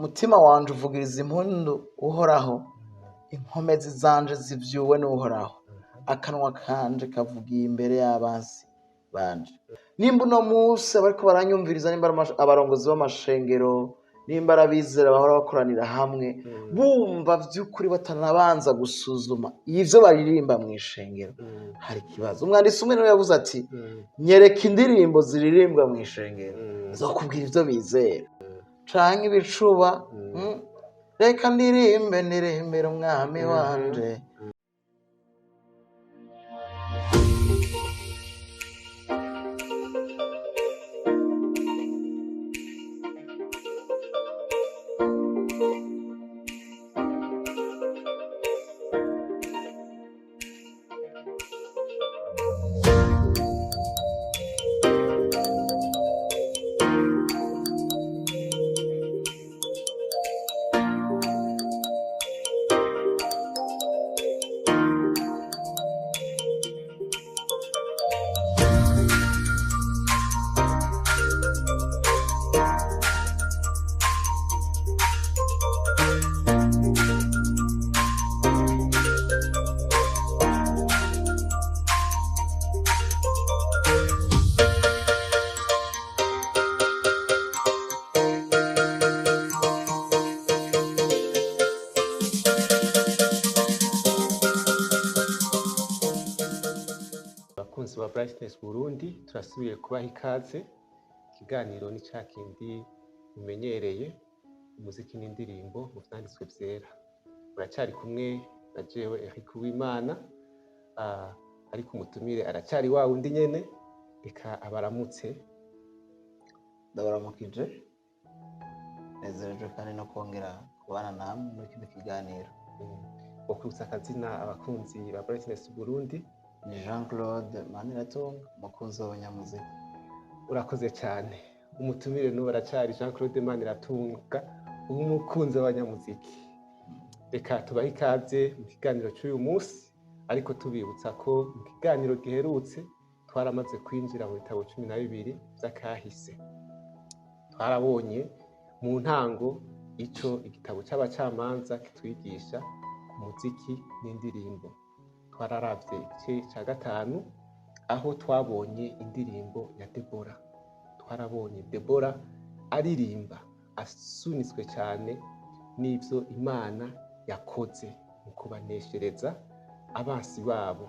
Umutima wanje uvugiriza impundu Uhoraho, inkomezi zanje zivyuwe n'Uhoraho, akanwa kanje kavugiye imbere y'abansi banje. Nimba uno munsi abariko baranyumviriza, nimba ari abarongozi b'amashengero, nimba ari abizera bahora bakoranira hamwe, bumva vy'ukuri batanabanza gusuzuma ivyo baririmba mw'ishengero, hari ikibazo. Umwanditsi umwe niwe yavuze ati: "Nyereka indirimbo ziririmbwa mw'ishengero, nzokubwira ivyo bizera." Canke ibicuba, reka ndirimbe, ndirimbire umwami wanje. Abakunzi ba Brightness Burundi, turasubiye kubaha ikaze. Ikiganiro ni ca kindi mumenyereye, umuziki n'indirimbo mu vyanditswe vyera. Muracari kumwe na jewe Eric Uwimana, ariko umutumire aracari wa wundi nyene. Reka abaramutse. Ndabaramukije, nezerejwe kandi no kongera kubana namwe muri kino kiganiro. Wokwibutsa akazina abakunzi ba Brightness Burundi? Ni Jean Claude Maniratunga, umukunzi w'abanyamuziki. Urakoze cyane. Umutumire n'ubu aracari Jean Claude Maniratunga, umukunzi w'abanyamuziki. Reka tubahe ikaze mu kiganiro cy'uyu munsi, ariko tubibutsa ko mu kiganiro giherutse twaramaze kwinjira mu bitabo 12 vy'akahise. Twarabonye mu ntango ico igitabo c'abacamanza kitwigisha ku muziki n'indirimbo. Twararavye igice ca 5, aho twabonye indirimbo ya Debora. Twarabonye Debora aririmba asunitswe cyane n'ivyo Imana yakoze mu kubaneshereza abansi babo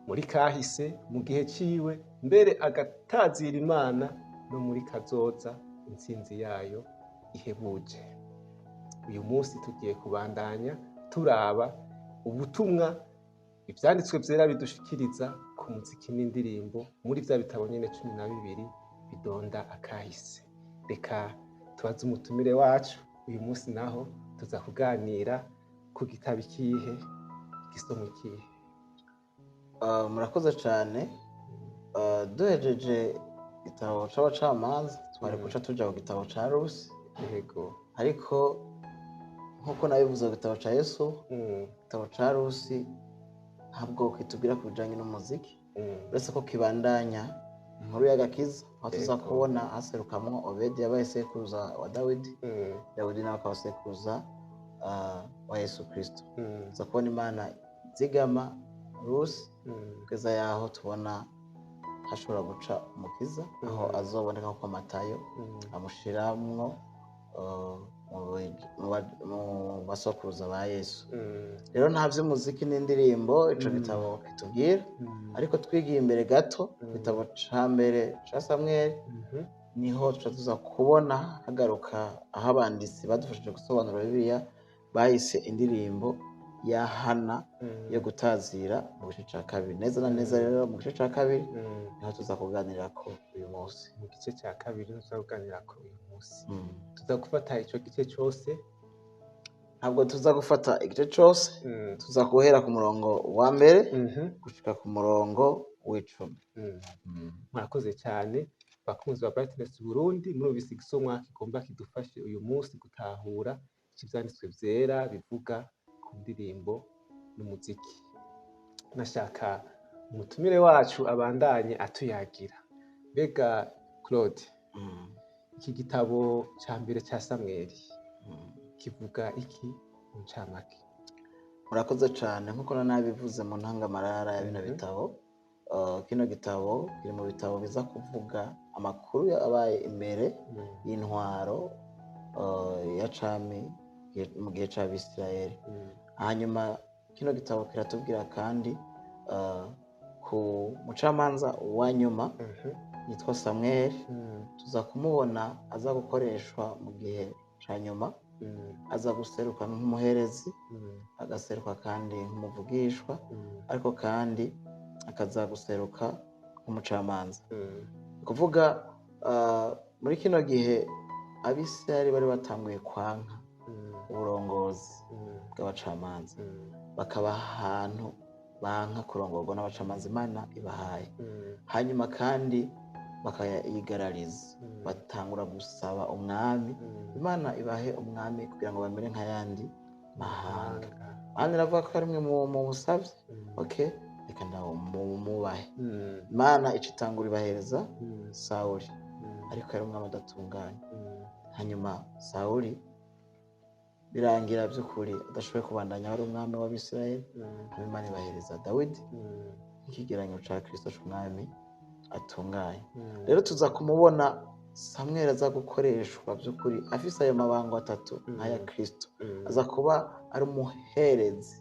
muri kahise, mu gihe ciwe, mbere agatazira Imana no muri kazoza intsinzi yayo ihebuje. Uyu munsi tugiye kubandanya turaba ubutumwa ivyanditswe vyera bidushikiriza ku muziki n'indirimbo muri vya bitabo nyene 12 bidonda akahise. Reka tubaze umutumire wacu. Uyu munsi naho tuza kuganira ku gitabo ikihe, igisomo ikihe? Murakoze cyane. Duhejeje igitabo c'abacamanza, twari guca tuja ku gitabo ca Rusi, ariko nk'uko nabivuze ku gitabo ca Yesu, igitabo ca Rusi ntabwo kitubwira ku bijanye n'umuziki, uretse ko kibandanya inkuru y'agakiza, aho tuza kubona haserukamwo Obedi yabaye sekuruza wa Dawidi, Dawidi nawe akaba sekuruza wa Yesu Kristo. Tuza kubona Imana zigama Rusi kugeza yaho tubona hashobora guca umukiza, aho azoboneka ko Matayo amushiramwo mu basokuruza ba Yesu. Rero nta vy'umuziki n'indirimbo ico gitabo kitubwira, ariko twigiye imbere gato, igitabo ca mbere ca Samweli, niho tuca tuza kubona hagaruka aho abanditsi badufashije gusobanura Bibiliya bahise indirimbo ya Hana yo gutazira mu gice ca 2. Neza na neza rero mu gice ca 2 niho tuza kuganirako uyu munsi. Mu gice ca 2 niho tuza kuganirako uyu munsi. Tuza gufata ico gice cose? Ntabwo tuza gufata igice cose, tuza guhera ku murongo wa 1 gushika ku murongo w'10. Murakoze cyane, bakunzi ba Brightness Burundi. Murumvise igisomwa kigomba kidufashe uyu munsi gutahura ico ivyanditswe vyera bivuga ku ndirimbo n'umuziki. Nashaka umutumire wacu abandanye atuyagira. Mbega Claude, iki gitabo ca mbere ca Samweli, Kivuga iki mu ncamake? Murakoze cyane. Nk'uko nabivuze mu ntangamarara ya bino bitabo, kino gitabo kiri mu bitabo biza kuvuga amakuru yabaye imbere y'intwaro ya cami mu gihe c'Abisirayeli. Hanyuma kino gitabo kiratubwira kandi ku mucamanza wa nyuma yitwa Samweli. Tuza kumubona aza gukoreshwa mu gihe ca nyuma, aza guseruka nk'umuherezi, agaseruka kandi nk'umuvugishwa, ariko kandi akaza guseruka nk'umucamanza. Ni kuvuga muri kino gihe Abisirayeli bari batanguye kwanka uburongozi bw'abacamanza, bakaba ahantu banka kurongorwa n'abacamanza Imana ibahaye. Hanyuma kandi bakayigarariza, batangura gusaba umwami, Imana ibahe umwami kugira ngo bamere nk'ayandi mahanga. Imana iravuga ko ari mwe mu musavye, okay, reka ndawo mubahe. Imana ica itangura ibahereza Sawuli, ariko yari umwami adatunganye. Hanyuma Sawuli birangira by'ukuri adashoboye kubandanya ari umwami w'Abisirayeli. Hanyuma Imana ibahereza Dawidi nk'ikigereranyo ca Kristo c'umwami atunganye. Rero tuza kumubona Samweli aza gukoreshwa by'ukuri afise ayo mabango atatu nk'aya Kristo. Aza kuba ari umuherezi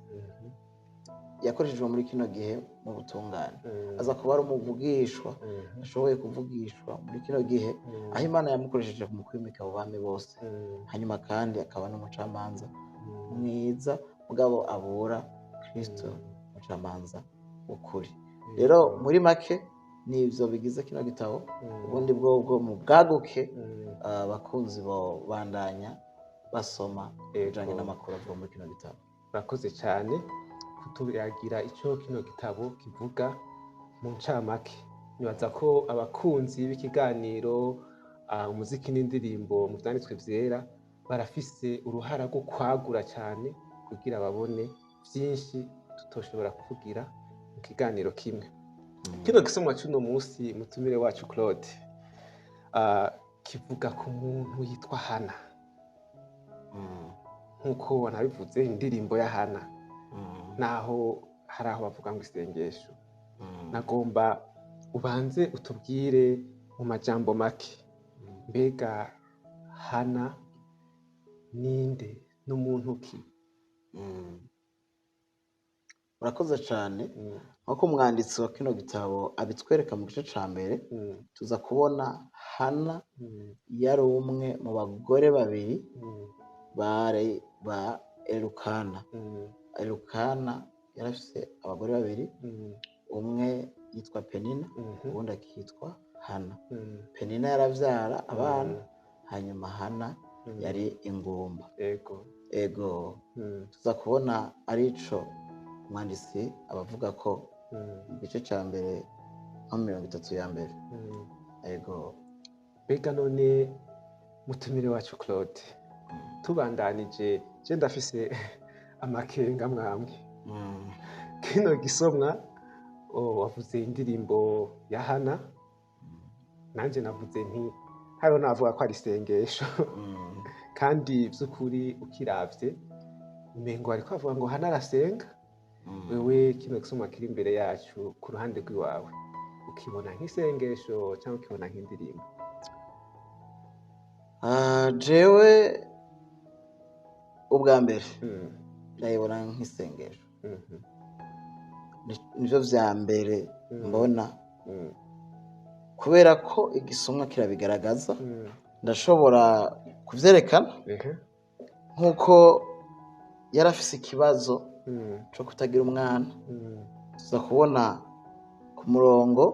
yakoreshejwe muri kino gihe mu butungane, aza kuba ari umuvugishwa ashoboye kuvugishwa muri kino gihe aho Imana yamukoresheje mu kwimika abo bami bose. Hanyuma kandi akaba n'umucamanza mwiza, mugabo abura Kristo umucamanza w'ukuri. Rero muri make nivyo bigize kino gitabo. Ubundi bwobwo mu bwaguke, abakunzi bo bandanya basoma ibijanye n'amakuru avuga muri kino gitabo. Urakoze cyane kutuyagira icyo kino gitabo kivuga mu ncamake. Nibaza ko abakunzi b'ikiganiro umuziki n'indirimbo mu vyanditswe vyera barafise uruhara rwo kwagura cyane kugira babone vyinshi tutoshobora kuvugira mu kiganiro kimwe. Kino gisomwa c'uno munsi, mutumire wacu Claude, kivuga ku muntu yitwa Hana. Nk'uko wanabivuze, indirimbo ya Hana, naho hari aho bavuga ngo isengesho. Nagomba ubanze utubwire mu majambo make, mbega Hana ninde, n'umuntu ki? Urakoze cyane. Nk'uko umwanditsi wa kino gitabo abitwereka mu gice ca mbere, tuza kubona Hana yari umwe mu bagore babiri bare ba Elukana. Elukana yarafise abagore babiri, umwe yitwa Penina, uwundi akitwa Hana. Penina yaravyara abana, hanyuma Hana yari ingumba. Ego. Tuza kubona arico umwanditsi abavuga ko mu gice ca mbere nko 30 ya mbere. Ego. Mbega none mutumire wacu Claude, tubandanije, je ndafise amakenga mwamwe. Kino gisomwa, wavuze indirimbo ya Hana, nanje navuze nti hariho navuga ko ari isengesho. Kandi by'ukuri ukiravye umengo ariko avuga ngo Hana arasenga. Wewe kino gisomwa kiri imbere yacu, ku ruhande rw'iwawe ukibona nk'isengesho cyangwa ukibona nk'indirimbo? Jewe ubwa mbere ndayibona nk'isengesho. Nivyo vya mbere mbona, kubera ko igisomwa kirabigaragaza. Ndashobora kuvyerekana nk'uko yarafise ikibazo co kutagira umwana. Tuza kubona ku murongo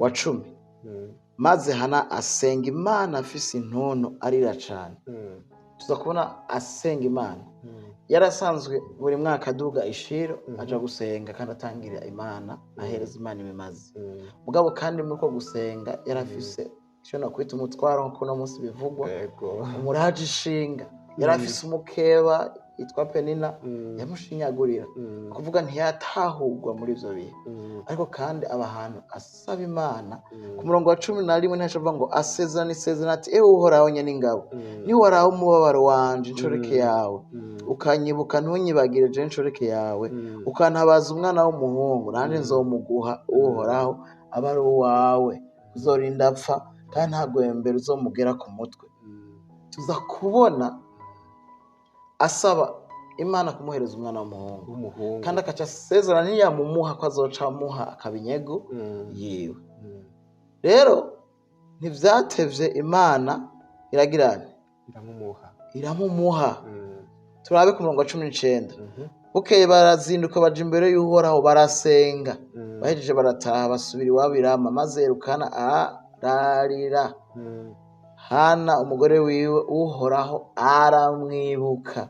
wa 10, maze Hana asenga Imana afise intuntu, arira cane. Tuza kubona asenga Imana. Yarasanzwe buri mwaka aduga ishiro, aja gusenga kandi atangira Imana, ahereza Imana ibimazi. Mugabo kandi muri uko gusenga yarafise icyo nakwita umutwaro, nk'uko uno munsi bivugwa, umuraje ishinga. Yarafise umukeba. yitwa Penina yamushinyagurira, kuvuga ntiyatahurwa muri ivyo bihe. Ariko kandi aba ahantu asaba Imana. Ku murongo wa 11 ntashobora ngo asezerana isezerano ati: "Ewe Uhoraho nyene ingabo, niwaraho umubabaro wanje inshoreke yawe, ukanyibuka ntunyibagire je inshoreke yawe, ukantabaza umwana w'umuhungu, nanjye nzomuguha Uhoraho aba ari uwawe uzorinda apfa, kandi nta gwembere uzomugera ku mutwe." Tuza kubona asaba Imana kumuhereza umwana w'umuhungu, w'umuhungu, kandi akaca asezerana niyamumuha ko azoca amuha akaba inyegu yiwe. Rero ntivyatevye, Imana iragira nti iramumuha. Iramumuha. Turabe ku murongo wa 19. Bukeye barazinduka baja imbere y'Uhoraho barasenga. Bahejeje barataha basubira iwabo i Rama. Maze Elukana ararira Hana umugore wiwe, Uhoraho aramwibuka.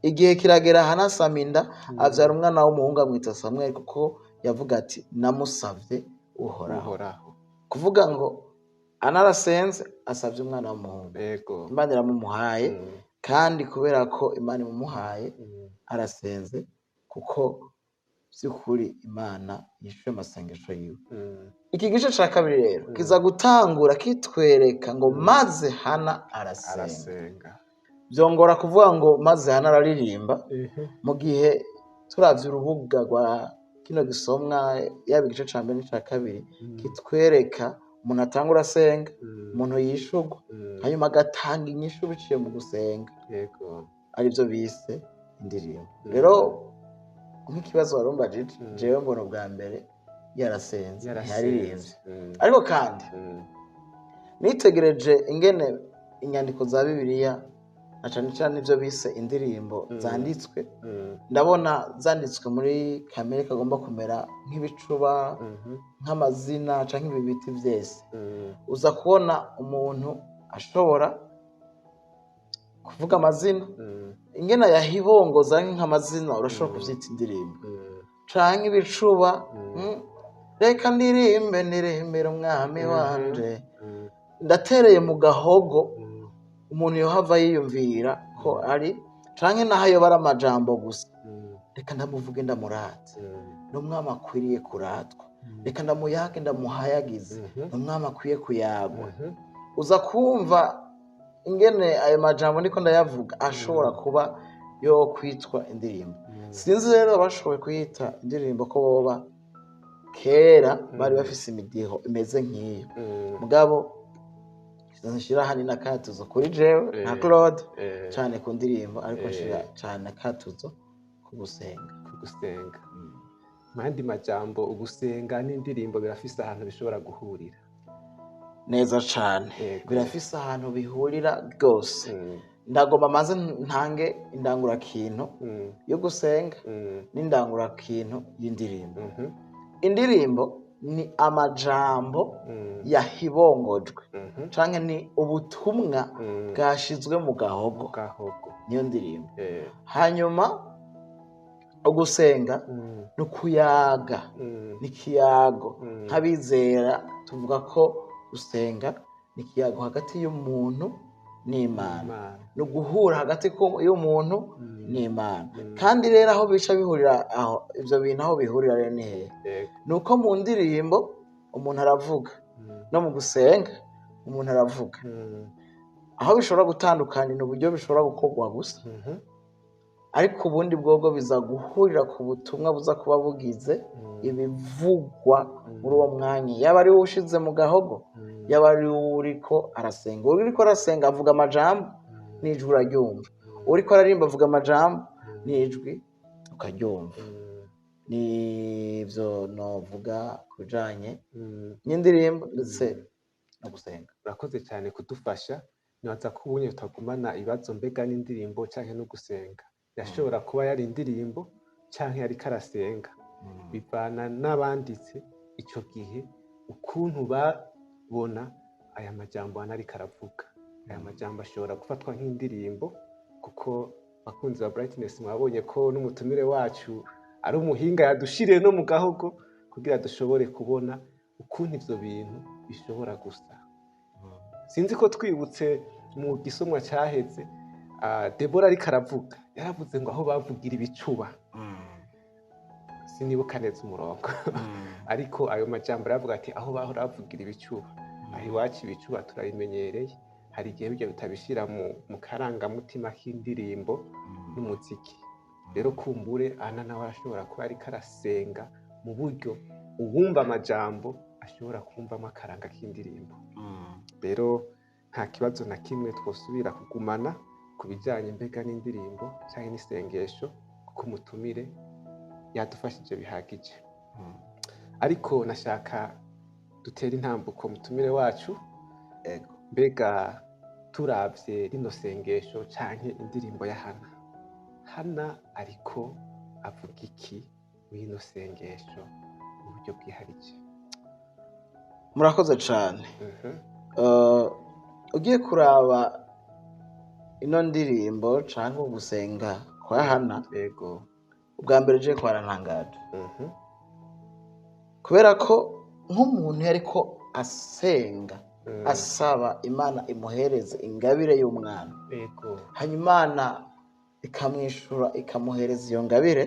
Igihe kiragera Hana asama inda, avyara umwana w'umuhungu, amwita Samweli, kuko yavuga ati: "Namusavye Uhoraho." Uhoraho. Kuvuga ngo Ana arasenze, asavye umwana w'umuhungu, Imana iramumuhaye. Kandi kubera ko Imana imumuhaye, arasenze kuko by'ukuri Imana yishuye amasengesho yiwe. Iki gice ca kabiri rero kiza gutangura kitwereka ngo maze Hana arasenga. Arasenga. Byongora kuvuga ngo maze Hana araririmba, mu gihe turavye urubuga rwa kino gisomwa, yaba igice ca mbere n'ica kabiri, kitwereka umuntu atangura asenga, umuntu yishurwa, hanyuma agatanga inyishu biciye mu gusenga, aribyo bise indirimbo. Rero nk'ikibazo warumbajije, jewe mbona ubwa mbere yarasenze, ntiyaririmbye. Yarasenze. Ariko kandi nitegereje ingene inyandiko za Bibiliya na cane cane ivyo bise indirimbo zanditswe, ndabona zanditswe muri kamere kagomba kumera nk'ibicuba, nk'amazina canke ibi biti vyese. Uza kubona umuntu ashobora kuvuga amazina, ingene yahibongoza nk'amazina urashobora kuvyita indirimbo, canke ibicuba. Reka ndirimbe, ndirimbire umwami wanje, ndatereye mu gahogo. Umuntu yohava yiyumvira ko ari canke naho ayoba ari amajambo gusa: "Reka ndamuvuge, ndamurate, ni umwami akwiriye kuratwa. Reka ndamuyage, ndamuhayagize, ni umwami akwiye kuyagwa." Uza kumva ingene ayo majambo ndiko ndayavuga ashobora kuba yo kwitwa indirimbo. Sinzi rero abashoboye kuyita indirimbo ko boba kera bari bafise imidiho imeze nk'iyo. Mugabo nshira ahanini akatuzo kuri jewe nka Claude cane ku ndirimbo, ariko nshira cane akatuzo ku gusenga. Ku gusenga. Mu yandi majambo, ugusenga n'indirimbo birafise ahantu bishobora guhurira. Neza cane. Birafise ahantu bihurira rwose. Ndagomba maze ntange indangurakintu yo gusenga n'indangurakintu y'indirimbo. Indirimbo ni amajambo yahibongojwe, canke ni ubutumwa bwashizwe mu gahogo. Gahogo. Niyo ndirimbo. Hanyuma ugusenga ni ukuyaga, ni ikiyago. Nk'abizera tuvuga ko gusenga ni ikiyago hagati y'umuntu n'Imana, Imana. ni uguhura hagati y'umuntu n'Imana. Kandi rero aho bica bihurira, aho ivyo bintu aho bihurira rero ni hehe? Ni uko mu ndirimbo umuntu aravuga, no mu gusenga umuntu aravuga. Aho bishobora gutandukana ni uburyo bishobora gukorwa gusa, ariko ubundi bwobwo biza guhurira ku butumwa buza kuba bugize ibivugwa muri uwo mwanya, yaba ari wowe ushize mu gahogo, yaba ari wowe uriko arasenga. Uriko arasenga avuga amajambo n'ijwi uraryumva, uriko ararimba avuga amajambo n'ijwi ukaryumva. Nivyo novuga ku bijanye n'indirimbo ndetse no gusenga. Urakoze cyane kudufasha. Nibaza ko ubunye tutagumana ibibazo mbega n'indirimbo canke no gusenga. Yashobora kuba yari indirimbo canke yariko arasenga, bivana n'abanditse ico gihe ukuntu babona aya majambo hano ariko aravuga. Aya majambo ashobora gufatwa nk'indirimbo, kuko bakunzi ba Brightness mwabonye ko n'umutumire wacu ari umuhinga, yadushiriye no mu gahogo kugira dushobore kubona ukuntu ivyo bintu bishobora gusa. Sinzi ko twibutse mu gisomwa cyaheze, Debora ariko aravuga. Yaravuze ngo aho bavugira ibicuba, sinibuka neza umurongo, ariko ayo majambo aravuga ati aho bahora bavugira ibicuba. Aho iwacu ibicuba turabimenyereye, hari igihe bijya bitabishyira mu karangamutima k'indirimbo n'umuziki. Rero kumbure Ana nawe arashobora kuba ariko arasenga mu buryo uwumva amajambo ashobora kumvamo akaranga k'indirimbo. Rero nta kibazo na kimwe twosubira kugumana ku bijyanye mbega n'indirimbo cyangwa n'isengesho, kuko umutumire yadufashije bihagije. Ariko nashaka dutere intambuko mutumire wacu. Ego. Mbega turavye rino sengesho canke indirimbo ya Hana, Hana ariko avuga iki w'ino sengesho mu buryo bwiharije? Murakoze cane. Ugiye kuraba ino ndirimbo canke gusenga kwa Hana, ubwa mbere je kwarantangaje, kubera ko nk'umuntu yariko asenga asaba Imana imuhereze ingabire y'umwana, hanyuma Imana ikamwishura ikamuhereza iyo ngabire,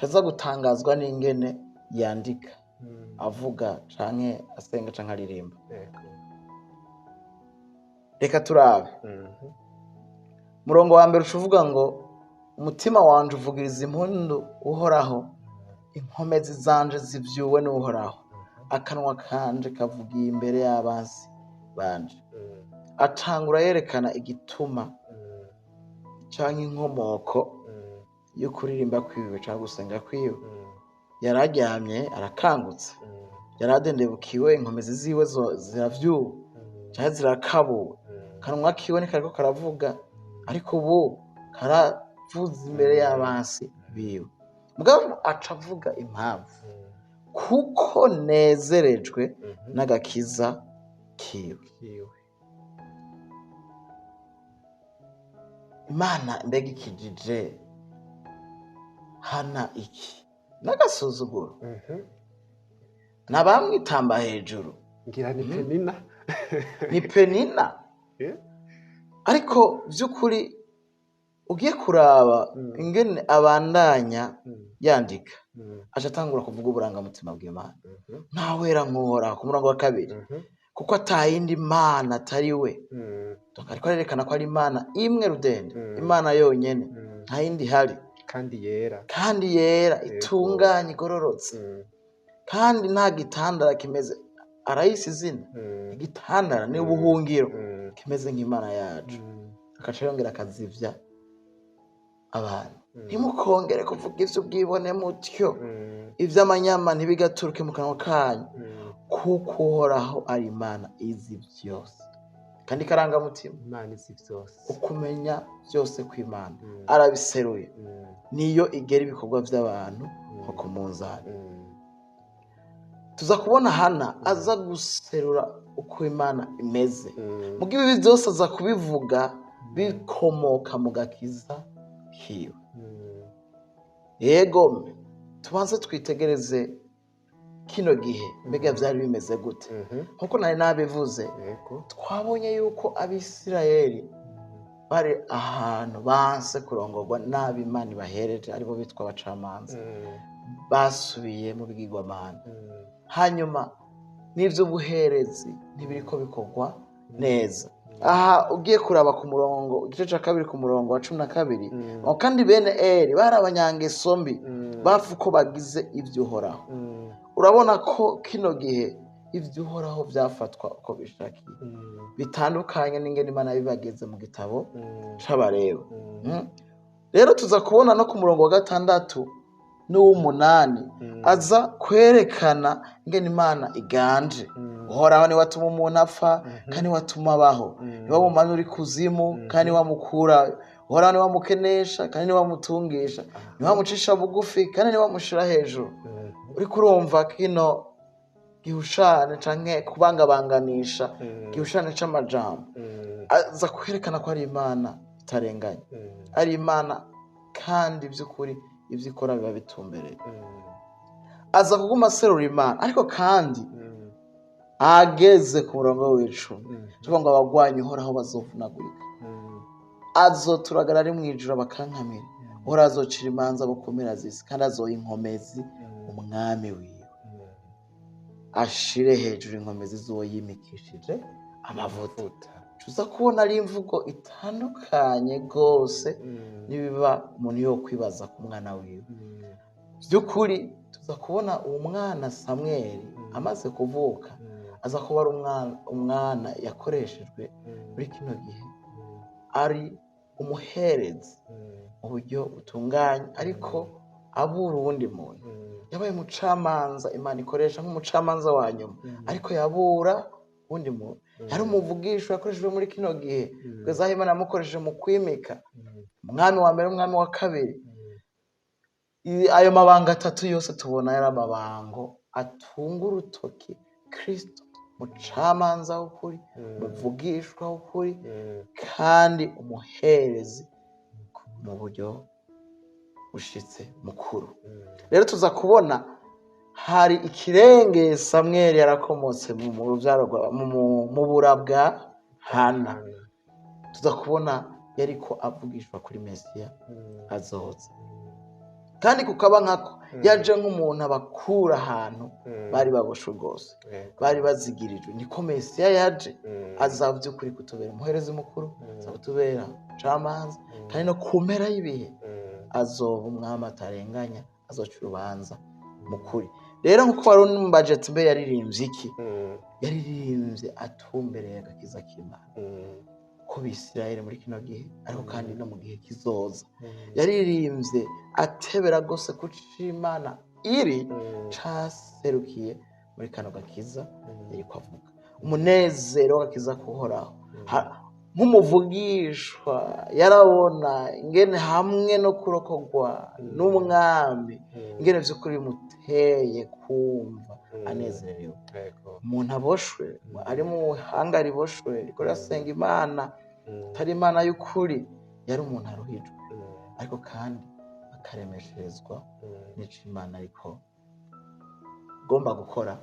aza gutangazwa n'ingene yandika avuga canke asenga canke aririmba. Reka turabe. Murongo wa mbere ucuvuga ngo umutima wanje uvugiriza impundu Uhoraho, inkomezi zanje zivyuwe n'Uhoraho, akanwa kanje kavugiye imbere y'abansi banje. Atangura yerekana igituma canke inkomoko yo kuririmba kwiwe canke gusenga kwiwe. Yararyamye arakangutse, yaradendebukiwe, inkomezi ziwe ziravyuwe canke zirakabuwe, kanwa kiwe ntikariko karavuga, ariko ubu karavuza imbere y'abansi biwe. Mugabo aca avuga impamvu, kuko nezerejwe n'agakiza kiwe. Imana mbega ikijije Hana iki n'agasuzuguro, nabamwitamba hejuru. Ngira ni Penina. Ni Penina. Ariko by'ukuri ugiye kuraba ingene abandanya yandika, aca atangura kuvuga uburangamutima bw'Imana. Ntawera nk'Uhoraho ku murongo wa kabiri, kuko atayindi Mana atari we. Ariko arerekana ko ari Imana imwe rudende, Imana yonyene, nta yindi ihari, kandi yera, kandi yera, itunganye, igororotse, kandi nta gitandara kimeze. Arayise izina igitandara ni ubuhungiro, kimeze nk'Imana yacu. Agaca yongera akazivya abantu, ntimukongere kuvuga ivy'ubwibone mutyo, ivy'amanyama ntibigaturuke mu kanwa kanyu, kuko Uhoraho ari Imana izi vyose. Kandi karangamutima, Imana izi vyose, ukumenya vyose kw'Imana arabiseruye, niyo igera ibikorwa vy'abantu nko ku munzani. Tuza kubona Hana aza guserura uko Imana imeze, muga ibi byose aza kubivuga bikomoka mu gakiza kiwe. Yego, tubanze twitegereze kino gihe mbega vyari bimeze gute. Nkuko nari nabivuze, twabonye yuko Abisirayeli bari ahantu banse kurongorwa n'abo Imana ibahereje, aribo bitwa abacamanza, basubiye mu bigirwamana. Hanyuma n'ivy'ubuherezi ntibiriko bikorwa neza. Aha ugiye kuraba ku murongo, igice ca kabiri ku murongo wa 12, kandi bene Eli bari abanyangeso mbi, bapfa uko bagize ivyo Uhoraho. Urabona ko kino gihe ivyo Uhoraho vyafatwa uko bishakiye, bitandukanye n'ingene Imana yabibageze mu gitabo c'Abareba. Rero tuza kubona no ku murongo wa 6 n'uw'umunani, aza kwerekana ingene Imana iganje. Uhoraho niwe atuma umuntu apfa, kandi niwe atuma abaho, niwe amumanura ikuzimu, kandi niwe amukura. Uhoraho niwe amukenesha, kandi niwe amutungisha, niwe amucisha bugufi, kandi niwe amushira hejuru. Uriko urumva kino gihushane canke kubangabanganisha gihushane c'amajambo, aza kwerekana ko ari Imana itarenganya, ari Imana kandi by'ukuri ivyo ikora biba bitumbereye. Aza kuguma aserura Imana, ariko kandi ageze ku murongo w'icumi, tuvuga ngo abagwanyi Uhoraho bazovunagurika. Azoturagara ari mu ijuru abakankamire, Uhoraho azocira imanza abo ku mpera z'isi, kandi azoha inkomezi umwami wiwe, ashire hejuru inkomezi z'uwo yimikishije amavuta. Tuza kubona ari imvugo itandukanye rwose n'ibiba umuntu yo kwibaza ku mwana wiwe. By'ukuri tuza kubona uwo mwana Samweli amaze kuvuka aza kuba ari umwana yakoreshejwe muri kino gihe ari umuherezi mu buryo butunganye, ariko abura uwundi muntu. Yabaye umucamanza, Imana ikoresha nk'umucamanza wa nyuma, ariko yabura uwundi muntu. Yari umuvugisho yakoreshejwe muri kino gihe, kugeza aho Imana yamukoresheje mu kwimika umwami wa mbere, umwami wa kabiri. Ayo mabanga atatu yose tubona yari amabango atunga urutoki Kristo, mucamanza w'ukuri, muvugishwa w'ukuri, kandi umuherezi mu buryo bushitse mukuru. Rero tuza kubona hari ikirenge Samweli yarakomotse mu rubyaro mu bura bwa Hana. Tuza kubona yariko avugishwa kuri Mesiya azoza, kandi kukaba nkako yaje nk'umuntu abakura ahantu bari baboshwe rwose, bari bazigirijwe. Niko Mesiya yaje, aza by'ukuri kutubera umuherezi mukuru, aza kutubera umucamanza, kandi no ku mpera y'ibihe azoba umwami atarenganya, azoca urubanza mukuri. Rero nkuko wari umbaje ati mbe yaririmbye iki, yaririmbye atumbereye agakiza k'Imana ko Bisirayeli muri kino gihe, ariko kandi no mu gihe kizoza. Yaririmbye atebera rwose ku Imana iri caserukiye muri kano gakiza yariko avuga. Umunezero w'agakiza kuhoraho. Nk'umuvugishwa yarabona ingene hamwe no kurokogwa n'umwami, ingene vy'ukuri bimuteye kumva anezerewe. Umuntu aboshwe ari mu hanga riboshwe riko rirasenga Imana atari Imana y'ukuri, yari umuntu aruhijwe, ariko kandi akaremesherezwa n'ico Imana ariko igomba gukora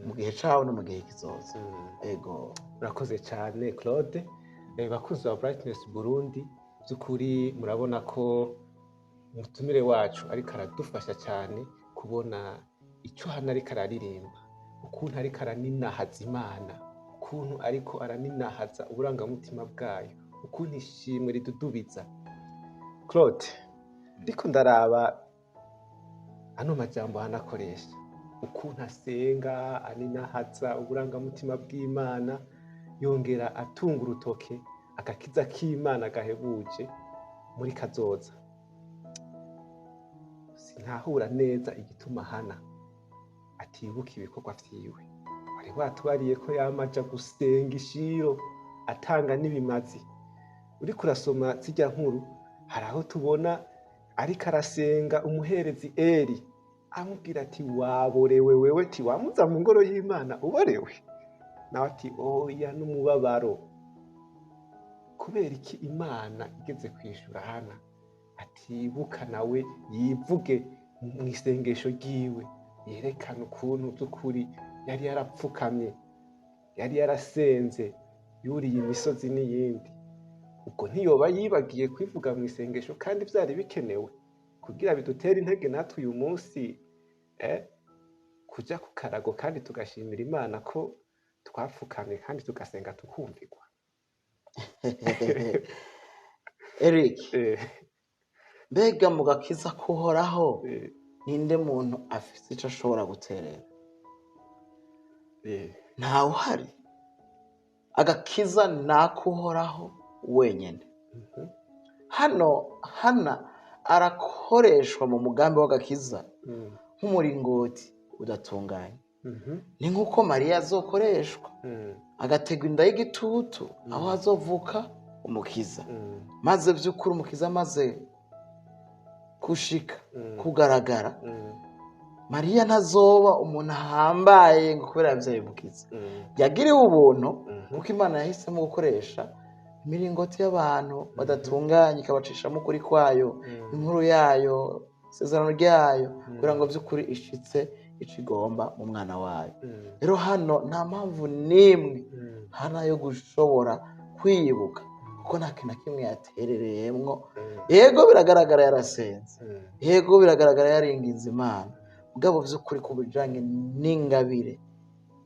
mu gihe cawe no mu gihe kizoza. Ego. Urakoze cyane Claude. Bakunzi ba Brightness Burundi, by'ukuri murabona ko umutumire wacu ariko aradufasha cyane kubona icyo hano ariko araririmba, ukuntu ariko araninahaza Imana, ukuntu ariko araninahaza uburangamutima bwayo, ukuntu ishimwe ridudubiza. Claude, ndiko ndaraba ano majambo hanakoresha, ukuntu asenga aninahaza uburangamutima bw'Imana, yongera atunga urutoke agakiza k'Imana gahebuje muri kazoza. Sintahura neza igituma Hana atibuka ibikorwa vyiwe. Wari watubariye ko yamaja gusenga ishiro atanga n'ibimazi. Uriko urasoma zirya nkuru, hari aho tubona ariko arasenga umuherezi Eli amubwira ati waborewe wewe, ti wamuza mu ngoro y'Imana uborewe? Nawe ati oya, n'umubabaro. Kubera iki Imana igeze kwishura Hana atibuka nawe yivuge mu isengesho ryiwe, yerekana ukuntu by'ukuri yari yarapfukamye, yari yarasenze, yuriye imisozi n'iyindi. Ubwo ntiyoba yibagiye kwivuga mu isengesho kandi byari bikenewe kugira bidutere intege natwe uyu munsi kuja ku karago kandi tugashimira Imana ko twapfukamye kandi tugasenga tukumvirwa. Eric, mbega mu gakiza kuhoraho ninde muntu afise ico ashobora guterera? Ntawe uhari. Agakiza nakuhoraho wenyene. Hano Hana arakoreshwa mu mugambi w'agakiza nk'umuringoti udatunganye. Ni nk'uko Mariya azokoreshwa agategwa inda y'igitutu aho azovuka umukiza, maze by'ukuri umukiza amaze gushika kugaragara, Mariya ntazoba umuntu ahambaye ngo kubera yabyaye umukiza. Yagiriwe ubuntu kuko Imana yahisemo gukoresha imiringoti y'abantu badatunganye, ikabacishamo ukuri kwayo, inkuru yayo, isezerano ryayo, kugira ngo by'ukuri ishitse ico igomba mu mwana wayo. Rero hano nta mpamvu n'imwe Hana yo gushobora kwibuka, Kuko nta kintu na kimwe yaterereyemwo. Yego biragaragara yarasenze, yego biragaragara yaringinze Imana, mugabo vy'ukuri ku bijanye n'ingabire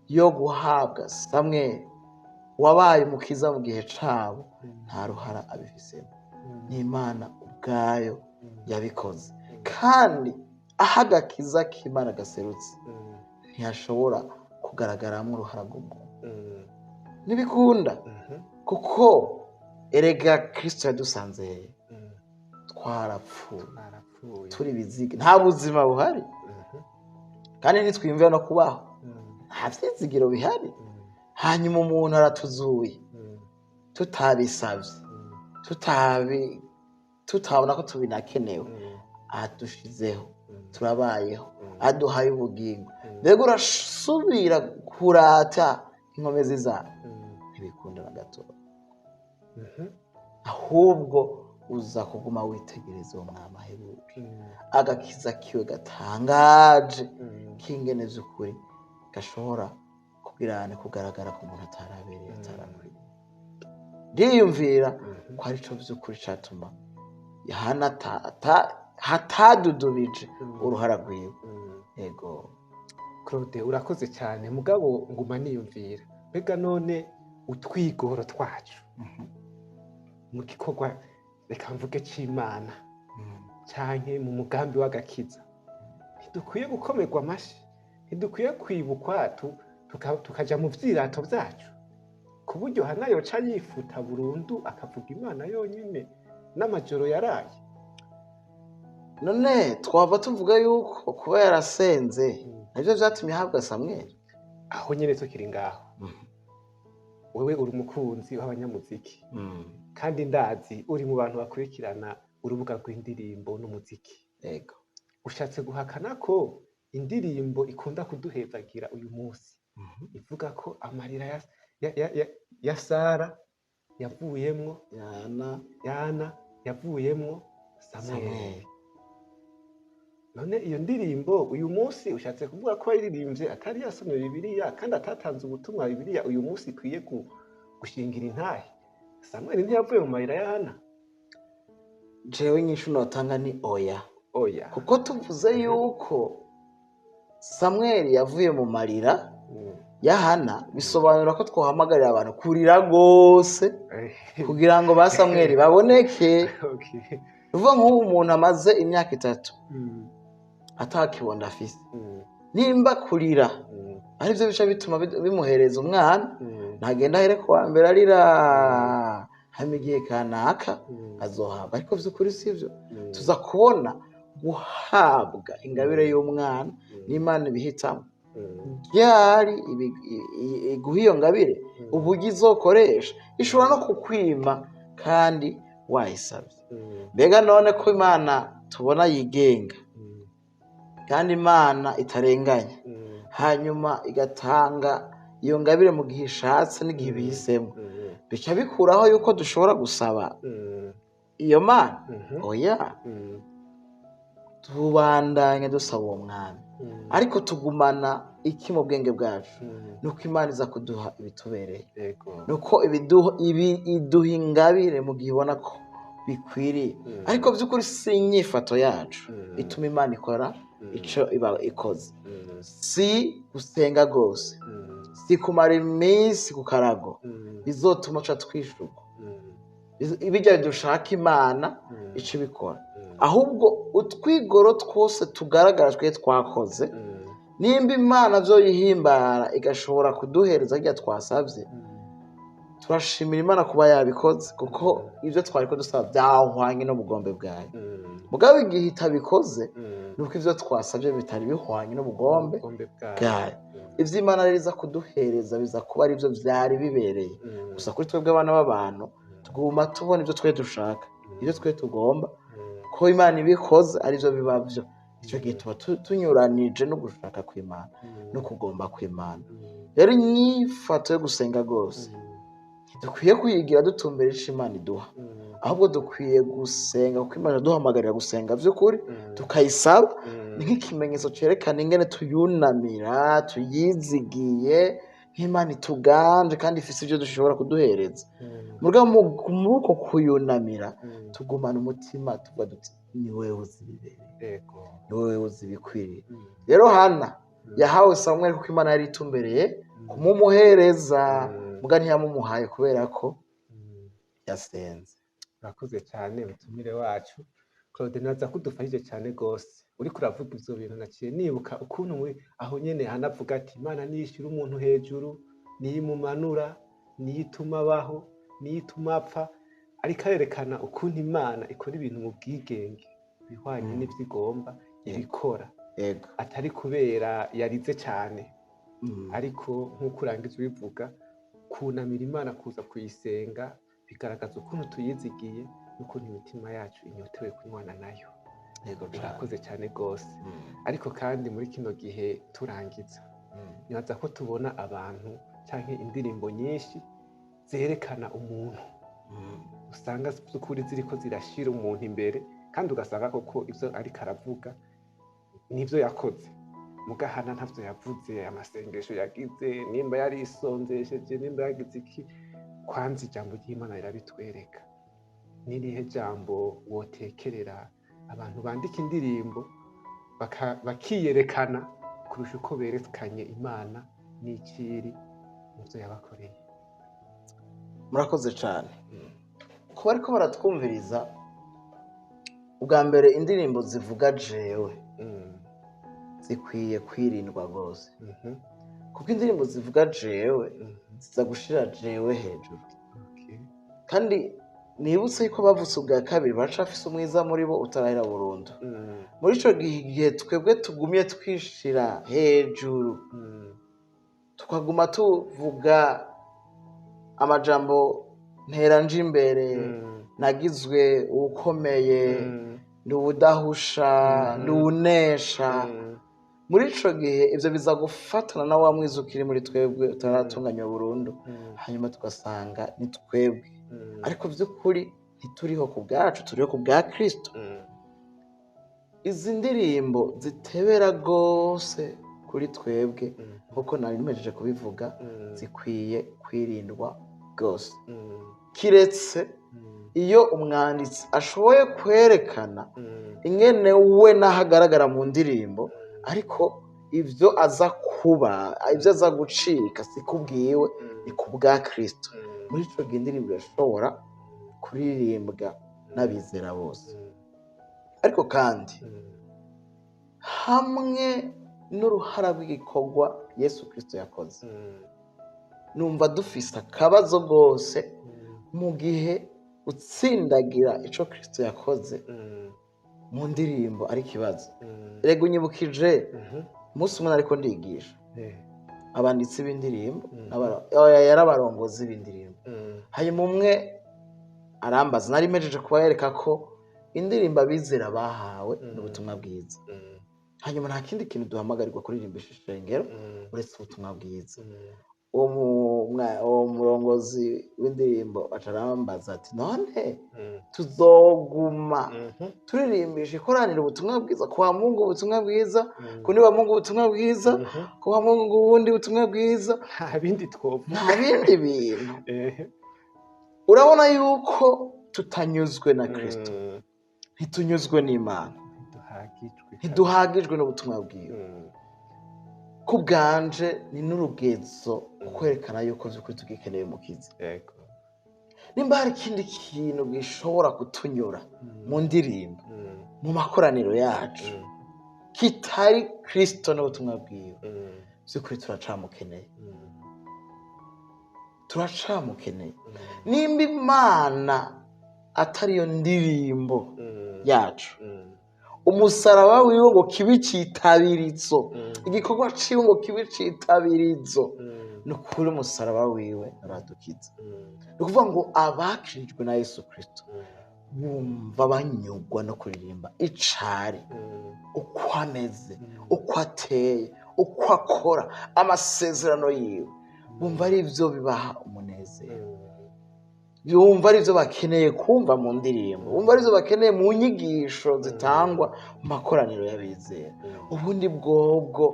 yo guhabwa Samweli wabaye umukiza mu gihe cabo, nta ruhara abifisemo. Ni Imana ubwayo yabikoze, kandi aho agakiza k'Imana gaserutse ntihashobora kugaragaramwo uruhara rw'umuntu. Ntibikunda, kuko erega Kristo yadusanze twarapfuye, turi biziga, nta buzima buhari, kandi ntitwiyumvira no kubaho, nta vyizigiro bihari. Hanyuma umuntu aratuzuye tutabisavye, tutabona ko tubinakenewe, adushizeho, turabayeho, aduhaye ubugingo. Mbega urasubira kurata inkomezi zawe? Ntibikunda na gatoya. Ahubwo uza kuguma witegereza uwo mwami ahebuje, agakiza kiwe gatangaje k'ingene vy'ukuri gashobora kugirana kugaragara ku muntu atarabereye, atarakwiye. Ndiyumvira ko arico vy'ukuri catuma Yohana hatadudubije uruhara rwiwe. Yego. Claude, urakoze cyane, mugabo nguma niyumvira, mbega none utwigoro twacu mu gikorwa, reka mvuge c'Imana, canke mu mugambi w'agakiza, ntidukwiye gukomerwa amashi, ntidukwiye kwibukwa tukaja mu vyirato vyacu, ku buryo Hana yoca yifuta burundu akavuga Imana yonyine n'amajoro yaraye? None twava tuvuga yuko kuba yarasenze navyo vyatumye ahabwa Samweli? Aho nyene tukiri ngaho, wewe uri umukunzi w'abanyamuziki, kandi ndazi uri mu bantu bakurikirana urubuga rw'indirimbo n'umuziki. Yego. Ushatse guhakana ko indirimbo ikunda kuduhezagira uyu munsi ivuga ko amarira ya Sara yavuyemwo Yana yavuyemwo Samweli. None iyo ndirimbo uyu munsi ushatse kuvuga ko yaririmbye atari yasomye Bibiliya kandi atatanze ubutumwa Bibiliya uyu munsi ikwiye gushingira intahe? Samweli ntiyavuye mu marira ya Hana? Jewe inyishu notanga ni oya. Oya. Kuko tuvuze yuko Samweli yavuye mu marira ya Hana, bisobanura ko twohamagarira abantu kurira gose kugira ngo ba Samweli baboneke. Uvuga nk'ubu umuntu amaze imyaka 3 atakibonda afise, nimba kurira arivyo bica bituma bimuhereza umwana, ntagenda ahere kuwa mbere arira, hama igihe kanaka azohabwa. Ariko vy'ukuri sivyo, tuza kubona guhabwa ingabire y'umwana n'Imana ibihitamo. Ryari iguha iyo ngabire, uburyo izokoresha ishobora no kukwima kandi wayisabye. Mbega none ko Imana tubona yigenga kandi Imana itarenganya, hanyuma igatanga iyo ngabire mu gihe ishatse n'igihe ibihisemo, bica bikuraho yuko dushobora gusaba iyo Mana? Oya, tubandanye dusaba uwo mwami, ariko tugumana iki mu bwenge bwacu? Nuko Imana iza kuduha ibitubereye, nuko iduha ingabire mu gihe ibona ko bikwiriye. Ariko by'ukuri si inyifato yacu ituma Imana ikora ico iba ikoze, si gusenga gose, si kumara iminsi ku karago bizotuma ca twishurwa ibijya dushaka Imana ico ibikora. Ahubwo utwigoro twose tugaragara twe twakoze, nimba Imana vyo yihimbara igashobora kuduhereza irya twasavye, turashimira Imana kuba yabikoze, kuko ivyo twariko dusaba vyahwanye n'ubugombe bwayo. Mugabo igihe itabikoze, nuko ivyo twasavye bitari bihwanye n'ubugombe bwayo. Ivyo Imana rero iza kuduhereza biza kuba arivyo vyari bibereye. Gusa kuri twebwe abana b'abantu tuguma tubona ivyo twe dushaka, ivyo twe tugomba, ko Imana ibikoze arivyo biba vyo. Ico gihe tuba tunyuranije no gushaka kw'Imana no kugomba kw'Imana. Rero inyifato yo gusenga gose dukwiye kuyigira dutumbera ico Imana iduha, ahubwo dukwiye gusenga kuko Imana iduhamagarira gusenga vy'ukuri, tukayisaba. Ni nk'ikimenyetso cerekana ingene tuyunamira, tuyizigiye, nk'Imana ituganje kandi ifise ivyo dushobora kuduhereza. Mugabo muri uko kuyunamira tugumana umutima tuvuga duti ni wewe uzi ibibereye, ni wewe uzi ibikwiriye. Rero Hana yahawe Samweli kuko Imana yari itumbereye kumumuhereza, muga ntiyamumuhaye kubera ko yasenze. Urakoze cyane mutumire wacu Claude, naza kudufashije cyane gose. Uriko uravuga ivyo bintu naciye nibuka ukuntu muri aho nyene hanavuga ati Imana niyo ishyira umuntu hejuru, niyo imumanura, niyo ituma abaho, niyo ituma apfa. Ariko arerekana ukuntu Imana ikora ibintu mu bwigenge bihwanye n'ivyo igomba ibikora, atari kubera yarize cyane, ariko nk'uko urangiza ubivuga, kunamira Imana, kuza kuyisenga, bigaragaza ukuntu tuyizigiye n'ukuntu imitima yacu inyotewe kunywana nayo. Yego cane. Urakoze cyane rwose. Ariko kandi muri kino gihe turangiza, nibaza ko tubona abantu canke indirimbo nyinshi zerekana umuntu, usanga by'ukuri ziriko zirashira umuntu imbere, kandi ugasanga koko ivyo ariko aravuga nivyo yakoze. Mugahana ntavyo yavuze, amasengesho yagize, nimba yarisonzesheje, nimba yagize iki. Kwanza ijambo ry'Imana rirabitwereka. N'irihe jambo wotekerera abantu bandika indirimbo bakiyerekana kurusha uko berekanye Imana n'ikiri mu byo yabakoreye? Murakoze cyane. Kuba ariko baratwumviriza, ubwa mbere indirimbo zivuga jewe zikwiye kwirindwa rwose, kuko indirimbo zivuga jewe ziza gushira jewe hejuru. Kandi nibutse yuko bavutse ubwa kabiri baracafise umwiza muri bo utarahera burundu. Muri ico gihe twebwe tugumye twishira hejuru, tukaguma tuvuga amajambo ntera nje imbere, nagizwe uwukomeye, ndi uwudahusha, ndi uwunesha. Muri ico gihe ivyo biza gufatana na wa mwiza ukiri muri twebwe utaratunganywa burundu, hanyuma tugasanga ni twebwe, ariko vy'ukuri ntituriho ku bwacu, turiho ku bwa Kristo. Izi ndirimbo zitebera rwose kuri twebwe, nkuko nari nimejeje kubivuga, zikwiye kwirindwa rwose, kiretse iyo umwanditsi ashoboye kwerekana ingene we n'aho agaragara mu ndirimbo, ariko ivyo aza kuba, ivyo aza gucika si kubwiwe, ni ku bwa Kristo. Muri ico gihe indirimbo irashobora kuririmbwa n'abizera bose. Ariko kandi hamwe n'uruhara rw'igikorwa Yesu Kristo yakoze, numva dufise akabazo rwose mu gihe utsindagira ico Kristo yakoze mu ndirimbo ari ikibazo. Erega unyibukije umunsi umwe ariko ndigisha abanditsi b'indirimbo, yarabarongozi b'indirimbo. Hanyuma umwe arambaza, nari mejeje kubayereka ko indirimbo abizera bahawe n'ubutumwa bwiza, hanyuma nta kindi kintu duhamagarirwa kuririmbisha ishengero uretse ubutumwa bwiza. Uwo murongozi w'indirimbo aca arambaza ati none tuzoguma turirimbisha ikoraniro ubutumwa bwiza, kwa Mungu ubutumwa bwiza, ku niba Mungu ubutumwa bwiza, kwa Mungu ubundi butumwa bwiza, nta bindi twovuga, nta bindi bintu. Urabona yuko tutanyuzwe na Kristo, ntitunyuzwe n'Imana, ntiduhagijwe n'ubutumwa bwiwe. Ku bwanje ni n'urugezo kwerekana yuko by'ukuri tugikeneye umukiza. Nimba hari ikindi kintu gishobora kutunyura mu ndirimbo, mu makoraniro yacu, kitari Kristo n'ubutumwa bwiwe, by'ukuri turacamukeneye, turacamukeneye. Nimba Imana atariyo ndirimbo yacu, umusaraba wiwe ngo kibe icitabirizo, igikorwa ciwe ngo kibe icitabirizo, ni ukuri umusaraba wiwe uradukiza. Ni ukuvuga ngo abakirijwe na Yesu Kristo bumva banyurwa no kuririmba icari, uko ameze, uko ateye, uko akora, amasezerano yiwe, bumva ari byo bibaha umunezero, bumva ari byo bakeneye kumva mu ndirimbo, bumva ari byo bakeneye mu nyigisho zitangwa mu makoraniro y'abizera. Ubundi bwobwo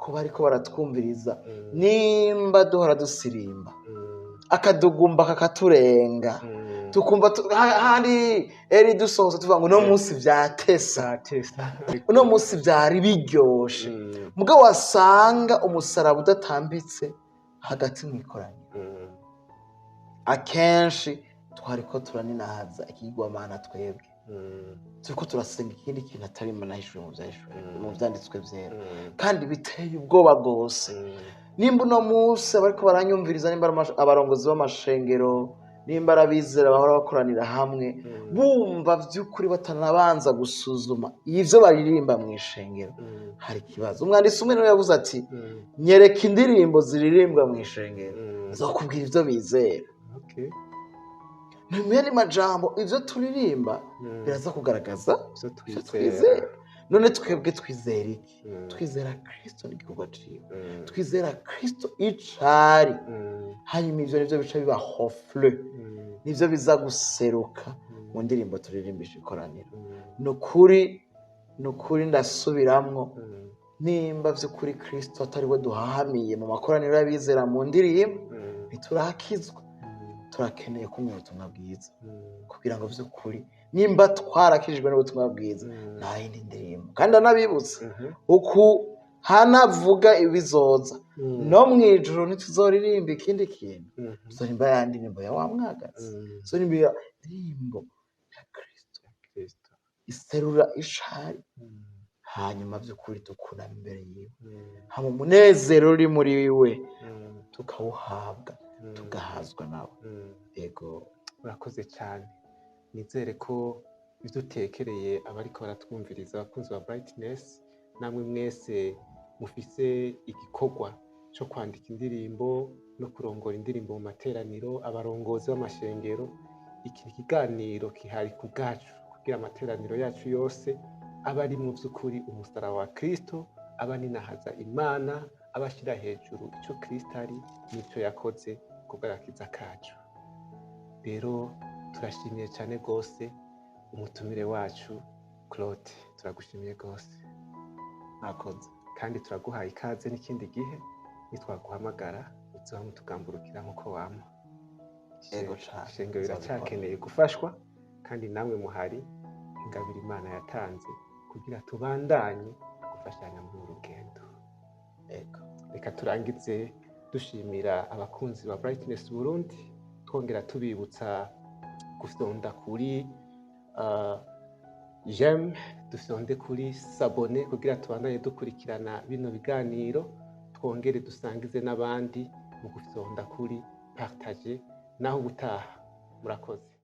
kuba ariko baratwumviriza, nimba duhora dusirimba Akadugumba kakaturenga, tukumva handi eri dusohotse tuvuga ngo uno munsi vyatesa, Zatesa. uno munsi vyari biryoshe. Mugabo wasanga umusaraba udatambitse hagati mu ikoraniro, akenshi twariko turaninahaza ikigwamana, twebwe turiko turasenga ikindi kintu atari Imana yahishuye mu vyahishuriwe, mu vyanditswe vyera. Kandi biteye ubwoba bwose. Nimba uno munsi abariko baranyumviriza, nimba ari abarongozi b'amashengero, nimba ari abizera bahora bakoranira hamwe, bumva vy'ukuri batanabanza gusuzuma ivyo baririmba mu ishengero, hari ikibazo. Umwanditsi umwe niwe yavuze ati: "Nyereka indirimbo ziririmbwa mu ishengero, nzokubwira ivyo bizera." Mu yandi majambo, ivyo turirimba biraza kugaragaza ivyo ivyo twizera. Twizera. None twebwe twizera iki? Twizera Kristo n'igikorwa ciwe, twizera Kristo icari. Hanyuma ivyo nivyo bica biba reflet, nivyo biza guseruka mu ndirimbo turirimbisha ikoraniro. Ni ukuri ndasubiramwo, nimba vy'ukuri Kristo atari we duhahamiye mu makoraniro y'abizera mu ndirimbo, ntiturakizwa. Turakeneye kumva ubutumwa bwiza kugira ngo vy'ukuri nimba twarakijijwe n'ubutumwa bwiza, nta yindi ndirimbo. Kandi anabibutsa uku hanavuga ibizoza no mw'ijuru, ntituzoririmba ikindi kintu, tuzoririmba ya ndirimbo ya wa mwagazi, tuzoririmba ya ndirimbo ya Kristo Kristo. iserura ishari. Hanyuma vy'ukuri tukunama imbere yiwe, hama umunezero uri muri we tukawuhabwa, tugahazwa nawe. Yego. Urakoze cyane. Nizere ko ibyo utekereye abariko baratwumviriza, abakunzi ba Brightness, namwe mwese mufise igikorwa cyo kwandika indirimbo no kurongora indirimbo mu materaniro, abarongozi b'amashengero, iki kiganiro kihari ku bwacu kugira amateraniro yacu yose aba ari mu by'ukuri umusaraba wa Kristo, aba aninahaza Imana, aba ashyira hejuru icyo Kristo ari n'icyo yakoze ku bw'agakiza kacu. Rero turashimiye cyane rwose umutumire wacu Claude, turagushimiye rwose. Mwakoze. Kandi turaguhaye ikaze n'ikindi gihe nitwaguhamagara uzoba mutugamburukira nk'uko wama. Yego cane. Ishengero riracyakeneye gufashwa, kandi namwe muhari ingabire Imana yatanze kugira tubandanye gufashanya muri uru rugendo. Yego. Reka turangize dushimira abakunzi ba Brightness Burundi, twongera tubibutsa gufyonda kuri j'aime, dufyonde kuri s'abonner kugira tubandanye dukurikirana bino biganiro, twongere dusangize n'abandi mu gufyonda kuri partager. Naho ubutaha, murakoze.